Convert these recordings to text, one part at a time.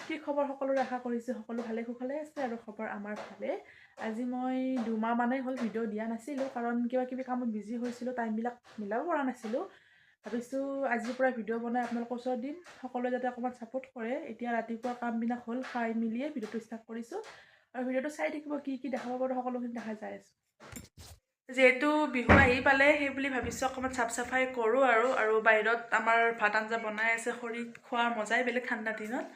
কি খবৰ সকলোৰে? আশা কৰিছোঁ সকলো ভালে কুশলে আছে আৰু খবৰ আমাৰ ভালে। আজি মই 2 মাহ মানেই হ'ল ভিডিঅ' দিয়া নাছিলোঁ, কাৰণ কিবা কিবি কামত বিজি হৈছিলোঁ, টাইমবিলাক মিলাব পৰা নাছিলোঁ। ভাবিছোঁ আজিৰ পৰা ভিডিঅ' বনাই আপোনালোকৰ ওচৰত দিম, সকলোৱে যাতে অকণমান ছাপোৰ্ট কৰে। এতিয়া ৰাতিপুৱা কামবিলাক হ'ল, খাই মেলিয়ে ভিডিঅ'টো ষ্টাৰ্ট কৰিছোঁ আৰু ভিডিঅ'টো চাই থাকিব। কি কি দেখাব পাৰোঁ, সকলোখিনি দেখা যাই আছোঁ। যিহেতু বিহু আহি পালে, সেই বুলি ভাবিছোঁ অকণমান চাফ চাফাই কৰোঁ আৰু আৰু বাহিৰত আমাৰ ভাত আঞ্জা বনাই আছে। খৰিত খোৱাৰ মজাই বেলেগ ঠাণ্ডা দিনত।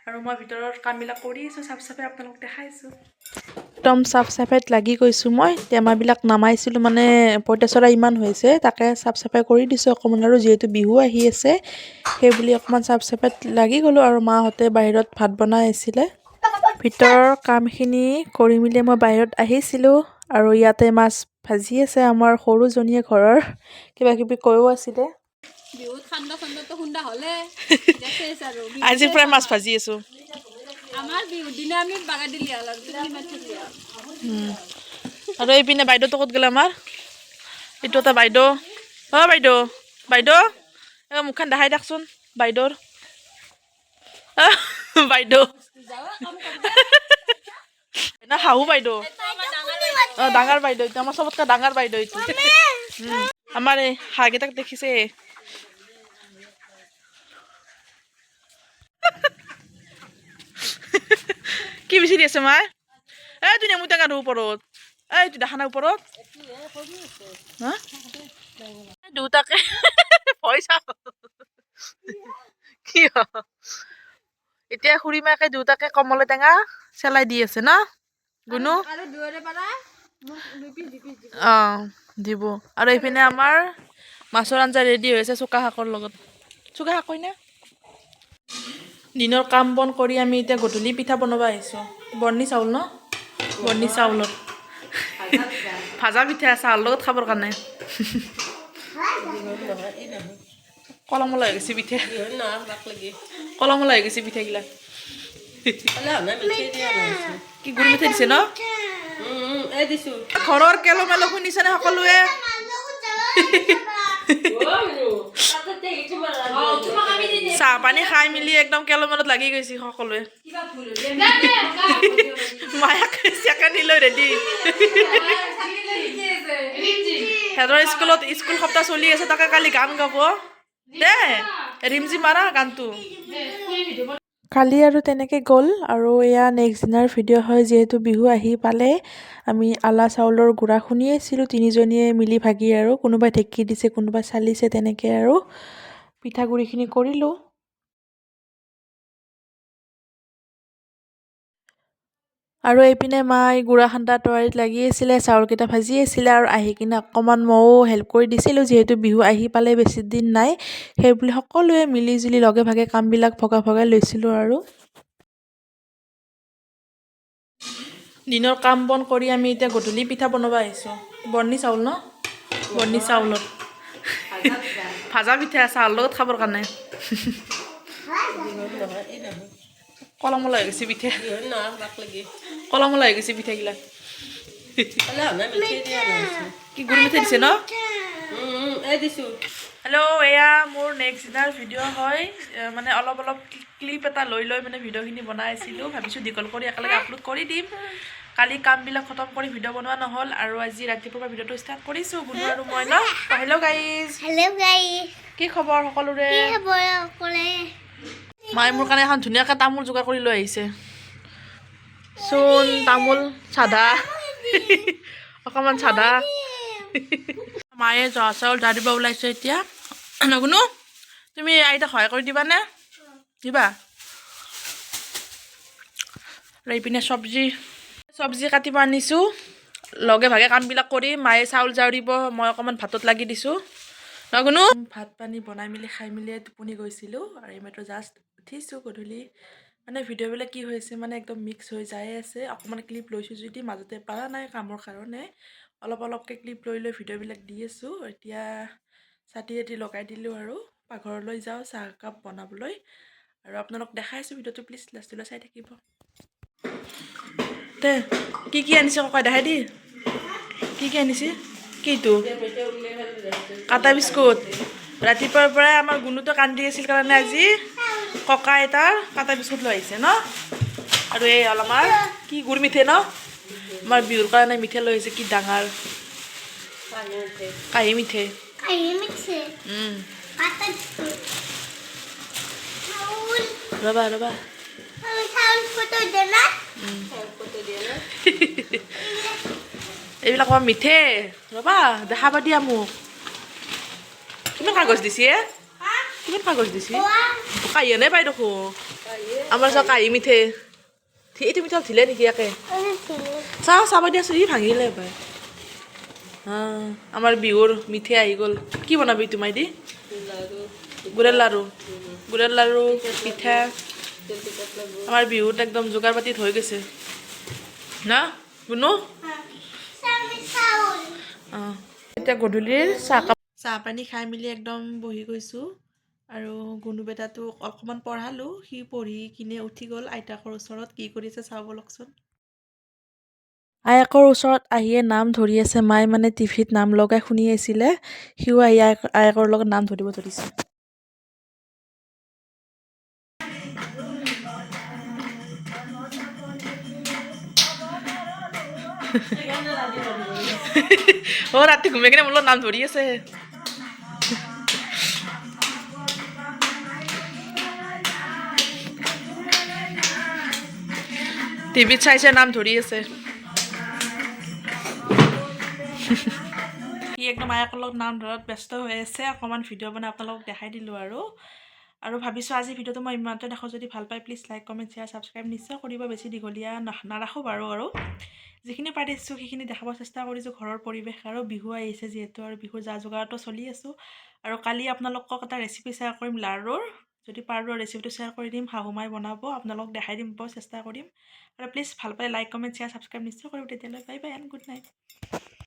আৰু মই ভিতৰত কামবিলাক কৰি আছোঁ, চাফ চাফাই আপোনালোকক দেখাইছোঁ। একদম চাফ চাফাইত লাগি গৈছোঁ মই। টেমাবিলাক নমাইছিলোঁ, মানে পঁইতাচোৰা ইমান হৈছে, তাকে চাফ চাফাই কৰি দিছোঁ অকণমান। আৰু যিহেতু বিহু আহি আছে, সেই বুলি অকণমান চাফ চাফাইত লাগি গ'লোঁ। আৰু মাহঁতে বাহিৰত ভাত বনাই আছিলে। ভিতৰৰ কামখিনি কৰি মেলি মই বাহিৰত আহিছিলোঁ আৰু ইয়াতে মাছ ভাজি আছে আমাৰ সৰুজনীয়ে। ঘৰৰ কিবা কিবি কৈও আছিলে। বিহুত সান্দহ চান্দহটো খুন্দা হ'লে এতিয়া চেচ আৰু বিহু। আজিৰ পৰাই মাছ ভাজি আছোঁ। আমাৰ বিহুৰ দিনা আমি বাগাৰ দিলি হ'ল আৰু তুমি মাৰি থাকিলি হ'ল। আৰু এইপিনে বাইদেউটো ক'ত গ'ল? আমাৰ এইটো এটা বাইদেউ। অ' বাইদেউ, বাইদেউ, এই মুখখন দেখাই দিয়কচোন বাইদেউৰ। আহ, বাইদেউ না, শাহু বাইদেউ। অঁ, ডাঙৰ বাইদেউ। এইটো আমাৰ চবতকৈ ডাঙৰ বাইদেউ এইটো। আমাৰ এই হাঁহকেইটাক দেখিছে? কি বিচাৰি আছে মাই? এই তুই নেমু টেঙাৰ ওপৰত, এইটো দেখা নাই ওপৰত? হা, দুটাকে পইচা কি? এতিয়া খুৰীমাকে দুটাকে কমলা টেঙা চেলাই দি আছে ন, গুণু? আৰু দুয়োৰে পৰা মোক দুই পিচ দুই পিচ দিব। অঁ, দিব। আৰু এইপিনে আমাৰ মাছৰ আঞ্জা ৰেডি হৈ আছে চুকা শাকৰ লগত। চুকা শাক কয়নে? দিনৰ কাম বন কৰি আমি এতিয়া গধূলি পিঠা বনাব আহিছোঁ। বৰ্ণি চাউল ন, বৰ্ণি চাউলত ভাজা পিঠা চাহৰ লগত খাবৰ কাৰণে। কলমলা হৈ গৈছে পিঠা, কলমলা হৈ গৈছে পিঠাগিলা। কি গুড় মিঠাই দিছে ন? ঘৰৰ কেলো মেলো শুনিছেনে সকলোৱে? চাহ পানী খাই মেলি একদম কেলো মেলত লাগি গৈছে সকলোৱে। মায়াক চেকেনি লৈ ৰেডি। সিহঁতৰ স্কুলত স্কুল সপ্তাহ চলি আছে, তাকে কালি গান গাব দে। ৰিমজি মাৰা গানটো। কালি আৰু তেনেকৈ গ'ল। আৰু এয়া নেক্সট দিনাৰ ভিডিঅ' হয়। যিহেতু বিহু আহি পালে, আমি আলা চাউলৰ গুড়া খুন্দি আছিলোঁ তিনিজনীয়ে মিলি ভাগি। আৰু কোনোবাই ঢেঁকী দিছে, কোনোবাই চালিছে, তেনেকৈ আৰু পিঠাগুড়িখিনি কৰিলোঁ। আৰু এইপিনে মায়ে গুড়া খান্দা তৈয়াৰীত লাগি আছিলে, চাউলকেইটা ভাজি আছিলে। আৰু আহি কিনে অকণমান ময়ো হেল্প কৰি দিছিলোঁ। যিহেতু বিহু আহি পালে, বেছি দিন নাই, সেই বুলি সকলোৱে মিলি জুলি লগে ভাগে কামবিলাক ভগাই ভগাই লৈছিলোঁ। আৰু দিনৰ কাম বন কৰি আমি এতিয়া গধূলি পিঠা বনাব আহিছোঁ। বৰ্ণি চাউল ন, বৰ্ণি চাউলত ভাজা পিঠা চাহৰ লগত খাবৰ কাৰণে। কলমলা হৈ গৈছে পিঠা, কলমলা হৈ গৈছে পিঠাগিলা। কি গুড় মিঠাই দিছে ন? হেল্ল', এয়া মোৰ নেক্সট দিনাৰ ভিডিঅ' হয়। মানে অলপ অলপ ক্লিপ এটা লৈ লৈ মানে ভিডিঅ'খিনি বনাই আছিলোঁ। ভাবিছোঁ দীঘল কৰি একেলগে আপলোড কৰি দিম। কালি কামবিলাক খতম কৰি ভিডিঅ' বনোৱা নহ'ল আৰু আজি ৰাতিপুৱাৰ পৰা ভিডিঅ'টো ষ্টাৰ্ট কৰিছোঁ গুণু আৰু মই ন। Hello' guys. Hello guys. কি খবৰ সকলোৰে? কি খবৰ সকলোৰে? মায়ে মোৰ কাৰণে এখন ধুনীয়াকৈ তামোল যোগাৰ কৰি লৈ আহিছে। চোন, তামোল, চাধা, অকণমান চাধা। মায়ে জহা চাউল জাৰিব ওলাইছে এতিয়া। নগুনো, তুমি আইতাক সহায় কৰি দিবানে? দিবা। আৰু এইপিনে চব্জি চব্জি কাটিব আনিছোঁ। লগে ভাগে কামবিলাক কৰি মায়ে চাউল জাৰিব, মই অকণমান ভাতত লাগি দিছোঁ। নগুনো, ভাত পানী বনাই মেলি খাই মেলি টোপনি গৈছিলোঁ আৰু এইমাত্ৰ জাষ্ট উঠিছোঁ। গধূলি মানে ভিডিঅ'বিলাক কি হৈছে, মানে একদম মিক্স হৈ যাই আছে। অকণমান ক্লিপ লৈছোঁ যদি মাজতে পৰা নাই কামৰ কাৰণে, অলপ অলপকৈ ক্লিপ লৈ লৈ ভিডিঅ'বিলাক দি আছোঁ। এতিয়া চাতি চাতি লগাই দিলোঁ আৰু পাকঘৰলৈ যাওঁ চাহ একাপ বনাবলৈ। আৰু আপোনালোক দেখাইছোঁ ভিডিঅ'টো, প্লিজ লাষ্টলৈ চাই থাকিব। তে কি কি আনিছে ককাই, দেখাই দি। কি কি আনিছে? কিটো কাটা বিস্কুট। ৰাতিপুৱাৰ পৰাই আমাৰ গুণুটো কান্দি আছিল কাৰণে আজি ককা আইতাৰ কাটা বিস্কুট লৈ আহিছে ন। আৰু এই হ'ল আমাৰ কি গুৰ মিঠে ন, আমাৰ বিহুৰ কাৰণে মিঠে লৈ আহিছে। কি ডাঙৰ কাঁহী মিঠে। কাঁহী মিঠে। কাটা বিস্কুট। চাউল। ৰ'বা ৰ'বা। চাউল ফটো দে না। এইবিলাক আমাৰ মিঠে। ৰ'বা, দেখাবা দিয়া মোক। কিমান কাগজ দিছে এ? কিমান কাগজ দিছে? কাঁহীয়ে নাই পাই দেখোন। আমাৰ চব কাঁহী মিঠে। এইটো মিঠা ঢিলে নেকি একে? চাওঁ, চাব দিয়াচোন। ই ভাঙিলে পাই। আমাৰ বিহুৰ মিঠে আহি গ'ল। কি বনাবি তোমাৰ দি? গুড়ৰ লাড়ু। গুড়ৰ লাড়ু, পিঠা। আমাৰ বিহুত একদম যোগাৰ পাতিত হৈ গৈছে না গুণু? চাউল। অঁ, এতিয়া গধূলিৰ চাহকাপ চাহ পানী খাই মেলি একদম বহি গৈছোঁ আৰু গুণু বেটাটোক অকণমান পঢ়ালোঁ। সি পঢ়ি কিনে উঠি গ'ল আইতাকৰ ওচৰত। কি কৰিছে চাওঁ ব'লকচোন। আয়েকৰ ওচৰত আহিয়ে নাম ধৰি আছে। মায়ে মানে টিভিত নাম লগাই শুনি আছিলে। সিও আহি আয়েকৰ লগত নাম ধৰিব ধৰিছে। অ, ৰাতি ঘুমাই কিনে মোৰ লগত নাম ধৰি আছে। টিভিত চাইছে, নাম ধৰি আছে সি। একদম আয়েকৰ লগত নাম ধৰাত ব্যস্ত হৈ আছে। অকণমান ভিডিঅ' বনাই আপোনালোকক দেখাই দিলোঁ আৰু। আৰু ভাবিছোঁ আজি ভিডিঅ'টো মই ইমানতে দেখোঁ। যদি ভাল পায়, please like, comment, share, subscribe নিশ্চয় কৰিব। বেছি দীঘলীয়া নাৰাখোঁ বাৰু। আৰু যিখিনি পাৰিছোঁ সেইখিনি দেখাব চেষ্টা কৰিছোঁ ঘৰৰ পৰিৱেশ। আৰু বিহু আহিছে যিহেতু, আৰু বিহুৰ যা যোগাৰতো চলি আছোঁ। আৰু কালি আপোনালোকক এটা ৰেচিপি শ্বেয়াৰ কৰিম লাড়ুৰ। যদি পাৰোঁ ৰেচিপিটো শ্বেয়াৰ কৰি দিম। শাহুমাই বনাব, আপোনালোকক দেখাই দিম বৰ চেষ্টা কৰিম। আৰু প্লিজ ভাল পালে লাইক, কমেণ্ট, শ্বেয়াৰ, ছাবস্ক্ৰাইব নিশ্চয় কৰিব। তেতিয়াহ'লে bye bye and good night.